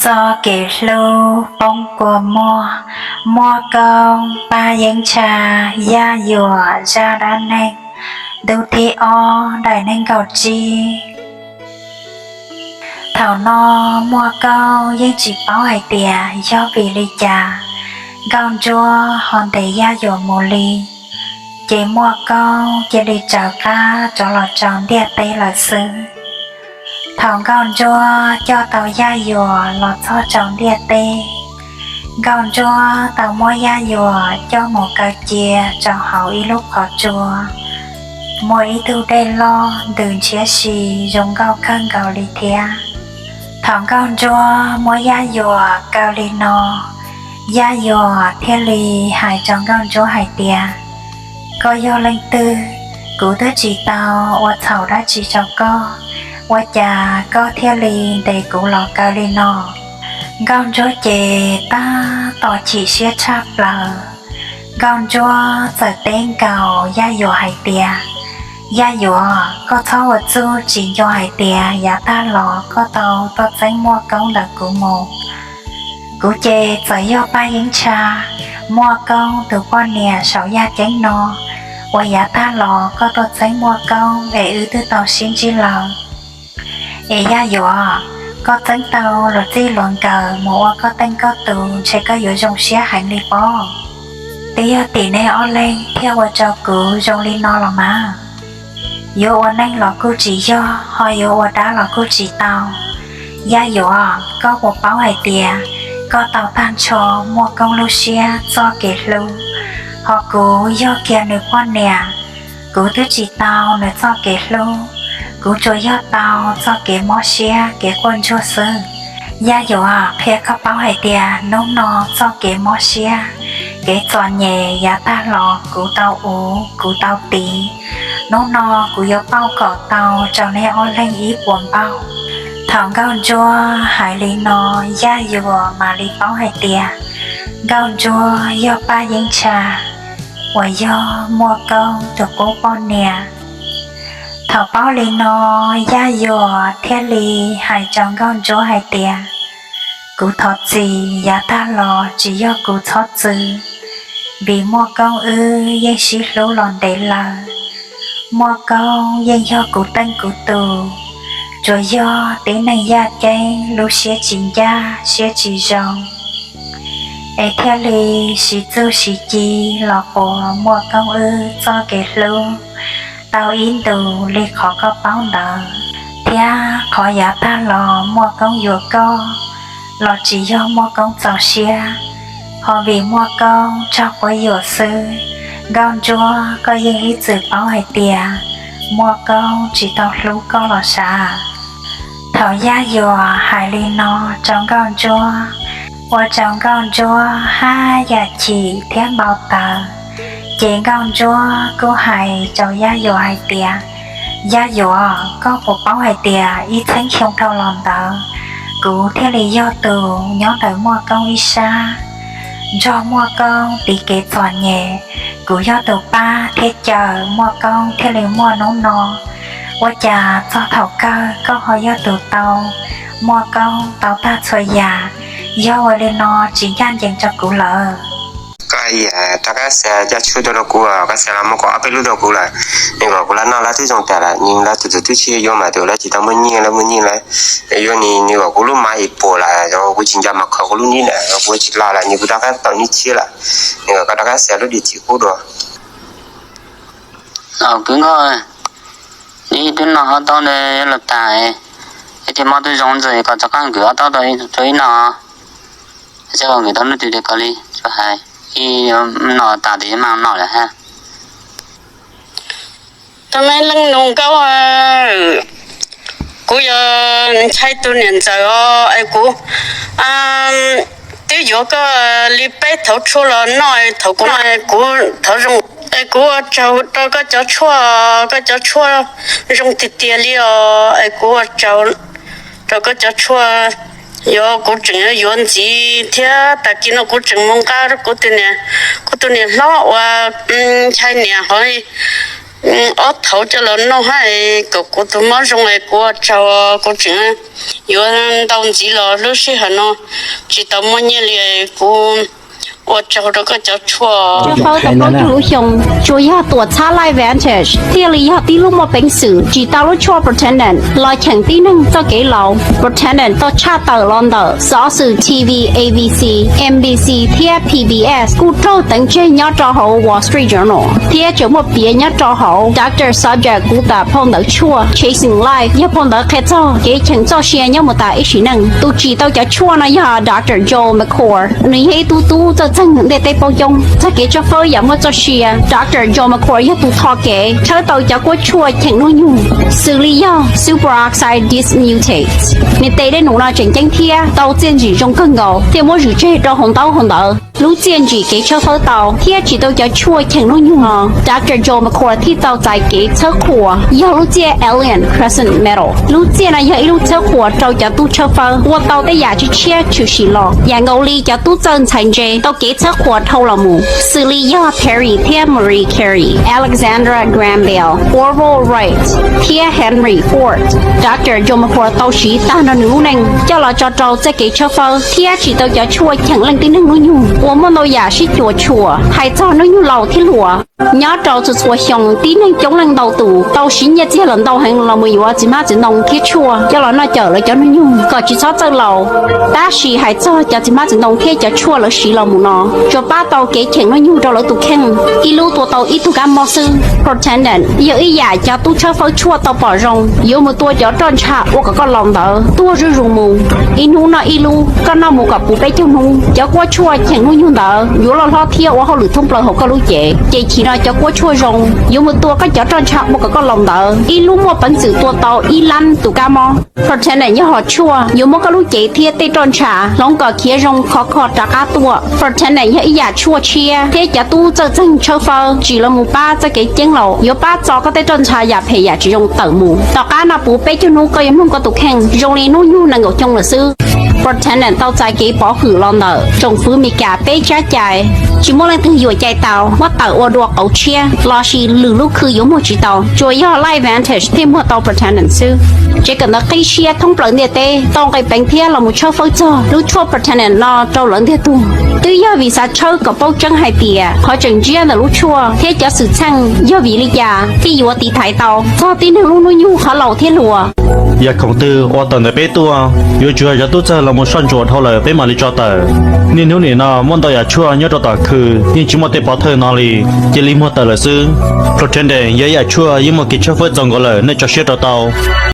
Txoj kev hlub poob kua muag, Muaj Koob, Paj Yeeb Tshaj, Yaj Yuam zaj dab neeg, ntu thib ob, daim neeg nkaum tsib. Thaum no Muaj Koob yeej tsis paub hais tias yog vim li cas Nkauj Ntsuab ho ntes Yaj Yuam mus li, ces Muaj Koob cia li tsaws qab rov los rau ntiaj teb lawm xwb. Thaum Nkauj Ntsuab coj tau Yaj Yuam los txog rau ntiaj teb, Nkauj Ntsuab tau muab Yaj Yuam coj mus kaw cia rau hauv ib lub qhov tsua muaj ib tug dej loj ntws ntshiab si zoo nkauj kawg nkaus li thiab. Thaum Nkauj Ntsuab muab Yaj Yuam kaw li no, Yaj Yuam thiaj li hais rau Nkauj Ntsuab hais tias, Koj yog leej twg? Kuv twb tsis tau ua txhaum dab tsi rau koj, ua cas koj thiaj li ntes kuv los kaw li no? Nkauj Ntsuab ces tab tom chim siab tshaj plaws. Nkauj Ntsuab txawm teb nkaus Yaj Yuam hais tias, Yaj Yuam, koj txhob ua txuj tsis nco hais tias yav tag los koj tau tuaj txeeb Muaj Koob ntawm kuv mus. Kuv ces txawm yog Paj Yeeb Tshaj, Muaj Koob tus poj niam saum yaj ceeb no, uas yav tag los koj tuaj txeeb Muaj Koob es wb twb tau sib ntsib lawm. Es Yaj Yuam, koj txeeb tau luag txij luag nkawm mus ua koj teej koj tus ntshe koj yuav zoo siab heev li pob. Twb yog tim nej ob leeg thiaj ua rau kuv zoo li no los mas. Yuav ua neeg los kuj tsis yog, ho yuav ua dab los kuj tsis tau. Yaj Yuam, koj puas paub hais tias koj tau tag nrho Muaj Koob lub siab txoj kev hlub, ho kuv yog kiag nws poj niam, kuv twb tsis tau nws txoj kev hlub, kuv tsuas yog tau txoj kev mob siab kev quaj ntsuag xwb. Yaj Yuam, qhia koj paub hais tias hnub no txoj kev mob siab, kev txom nyem yav tag los kuv tau uv kuv tau tiv, hnub no kuv yuav pauj kom tau rau neb ob leeg ib puas npaug. Thaum Nkauj Ntsuab hais li no, Yaj Yuam mam li paub hais tias Nkauj Ntsuab yog Paj Yeeb Tshaj, uas yog Muaj Koob tus qub poj niam. Thaum paub li no, Yaj Yuam thiaj li hais rau Nkauj Ntsuab hais tias, Kuv thov txim yav tag los tsis yog kuv txhob txwv, vim Muaj Koob wb yeej sib hlub los ntev lawm. Muaj Koob yeej yog kuv teej kuv tus, tsuas yog tib neeg yaj ceeb lub siab tsis ncaj siab tsis zoo, es thiaj li siv txuj siv ci los quas Muaj Koob wb txoj kev hlub tau ib ntus li qhov koj paub ntawd, thiab qhov yav tag los Muaj Koob yuav koj los tsis yog Muaj Koob txaus siab, ho vim Muaj Koob raug quab yuam xwb. Nkauj Ntsuab, koj yeej ib txwm paub hais tias Muaj Koob tsis tau hlub koj los sav. Thaum Yaj Yuam hais li no rau Nkauj Ntsuab, ua rau Nkauj Ntsuab haj yam chim thiab npau taws. Ces Nkauj Ntsuab kuj hais rau Yaj Yuam hais tias, Yaj Yuam, koj puas paub hais tias ib txhiab xyoo dhau los ntawd, kuv thiaj li yog tus nyob ntawm Muaj Koob ib sab, nrog Muaj Koob tiv kev txom nyem, kuv yog tus pab thiab caw Muaj Koob thiaj li muaj hnub no. Ua cas txog thaum kawg koj ho yog tus tau Muaj Koob tau tag txhua yam, yog ua li no tsis ncaj ncees rau kuv lawm. Koj rov qab xa cov tshuaj tuaj rau kuv, koj xa los muab kom ob peb lub rau kuv lawm. Nws kom kuv lawv noj lawv twb zoo tas lawm, nws lawv tus tus twb tsis yuav mas tus lawv tsis tau muaj nyiaj, lawv muaj nyiaj lawv yuav nws, nws kom kuv lub mas ib puas lawm, kuv tsis nco mas kho kuv lub nib lawm, kuv tsis los lawm, nws kuv rov qab tau nib tshiab lawm. Nws kom koj rov qab xa lub dim txim qub dua. Kwv Nkauj, neb twb noj ob taub ntawd los tas, ib tij mob twb zoo ntxwg kom rov qab kwv ob taub rau ib no, xyov nkawd tau lub twg kom li tsuas hais, ib no tas tes mam noj lawm hab. Tau me leej nus nkauj, kuv yog Nchai tus niam ntxawm os, es kuv twb yuav koj li peb thauv tshuaj los noj, thaum kuv noj kuv thov zoo, es kuv ua tsaug rau koj cov tshuaj, koj cov tshuaj zoo tiag tiag li os, es kuv ua tsaug rau koj cov tshuaj. Yog kuv tseem yuav ntxiv thiab, tag kis no kuv tseem mus nqa kuv tus niam hlob uas Nchai niam hov ob thauv coj los noj hab kom kuv tus mob zoo es kuv ua tsaug, kuv tseem yuav ntau ntxiv los lub sij hawm no tsis tau muaj nyiaj li, kuv ua tsaug rau koj cov tshuaj. Tshuaj fawb tau plaub caug lub xyoo, tsuas yog tuam txhab Life Vantage thiaj li yog tib lub muaj peev xwm tsim tau lub tshuaj Protandim los cheem tib neeg txoj kev laus. Protandim tau tshaj tawm los ntawm xov xwm T V, A B C, N B C thiab P B S, kuj raug teev tseg nyob rau hauv Wall Street Journal thiab tseem muaj piav nyob rau hauv Doctor Subject Gupta phau ntawv tshuaj Chasing Life, yog phau ntawv qhia txog kev cheem txoj sia nyob mus tas ib sim neej. Tus tsim tau cov tshuaj no yog Doctor Joel McCord, nws yog ib tug tub txawj txeeg ntiaj teb paub coob txog kev tshawb fawb yam muaj txoj sia. Doctor Joel McCord yog tus tho kev tshawb tau cov kuab tshuaj cheem hnub nyoog, xws li yog superoxide dismutase. Nws tes dej num no tseem ceeb thiab tau txiaj ntsim zoo kawg nkaus thiaj muab zwm tseg rau hauv ntaub hauv ntawv. Lub txiaj ntsim kev tshawb fawb tau thiab tsim tau cov tshuaj cheem hnub nyoog no, Doctor Joel McCord thiaj tau txais kev txhawb qhuas yog lub txiaj Alien Crescent Medal. Lub txiaj no yog ib lub txhawb qhuas rau cov tub tshawb fawb ua tau tej yam tshiab tshiab tshwm sim los, yam nkaus li cov tub txawj ntxhais ntse tau kev txhawb qhuas dhau los mus, xws li yog Perry thiab Marie Curie, Alexander Graham Bell, Orville Wright, thiab Henry Ford. Doctor Joel McCord tau siv tag nrho nws lub neej coj los tso rau txoj kev tshawb fawb thiab tsim tau cov tshuaj cheem leej tib neeg hnub nyoog uas muaj ntau yam sib cuam tshuam hais txog hnub nyoog laus thiab hluas. Nyob rau txhua txhua xyoo, tib neeg coob leej ntau tus tau siv nyiaj txiag los ntau heev los mus yuav txiv hmab txiv ntoo thiab tshuaj coj los noj cawm lawv cov hnub nyoog kom tsis txhob txawj laus. Tab sis hais txog cov txiv hmab txiv ntoo thiab cov tshuaj lawv siv los mus no tsuas pab tau kev cheem hnub nyoog rau lawv tus kheej, ib lub tua tau ib tug kab mob xwb. Protandim yog ib yam cov tub tshawb fawb tshuaj tau pom zoo yuav mus tua cov roj ntsha ua kom koj laus ntawd tuag zuj zus mus. Ib hnub noj ib lub, koj noj mus kom puv peb caug hnub. Cov kuab tshuaj cheem hnub nyoog ntawd yuav loj hlob thiab ua hauj lwm thoob plaws hauv koj lub cev, ces chim no cov kuab tshuaj zoo yuav mus tua koj cov roj ntsha ua kom koj laus ntawd ib lub muaj peev xwm tua tau ib lab tus kab mob. Protandim yog hom tshuaj yuav muab koj lub cev thiab tej roj ntsha hloov kom khiav zoo khov kho rov qab tuaj. Protandim yog ib yam tshuaj tshiab thiab cov tub txawj txeeg tshawb fawb tsim los mus pab txoj kev ceeb laus yuav pab txo koj tej roj ntsha yam phem yam tsis zoo tawm mus. Tom qab noj puv peb caug hnub koj yuav mloog koj tus kheej zoo li hnub nyoog nees nkaum xyoo lawm xwb. Protandim tau txais kev pov hwm los ntawm tsoom fwv Meskas peb tsab cai. Tsis muaj leej twg yuam cai tau muab tawm ua dua qauv tshiab lossis lwm lub khw yuav muag tsis tau, tsuas yog Life Vantage thiaj muag tau Protandim xwb. Tsev kawm ntawv qib siab thoob plaws ntiaj teb tau nqe peev thiab los mus tshawb fawb txog lub tshuaj Protandim no rau lawv ntiag tug. Twb yog vim xav tshawb kom paub tseeb hais tias qhov tseem ntsiab ntawm lub tshuaj thiab cov xwm txheej yog vim li cas thiaj yuav tiv thaiv tau txog tib neeg lub hnub nyoog qhov laus thiab hluas. Yog khoom twg ua tawm ntawm peb tuaj, yuav tsum yog cov tub txawj los mus soj ntsuam dhau lawm peb mam li tso tawm. Niaj hnub nim no muaj ntau yam tshuaj nyob rau tom khw yeej tsis muaj tej pov thawj no li, cia li muag tawm lawm xwb. Protandim yog ib yam tshuaj yeej muaj kev tshawb fawb txaus nkaus lawm, nej tso siab rau tau.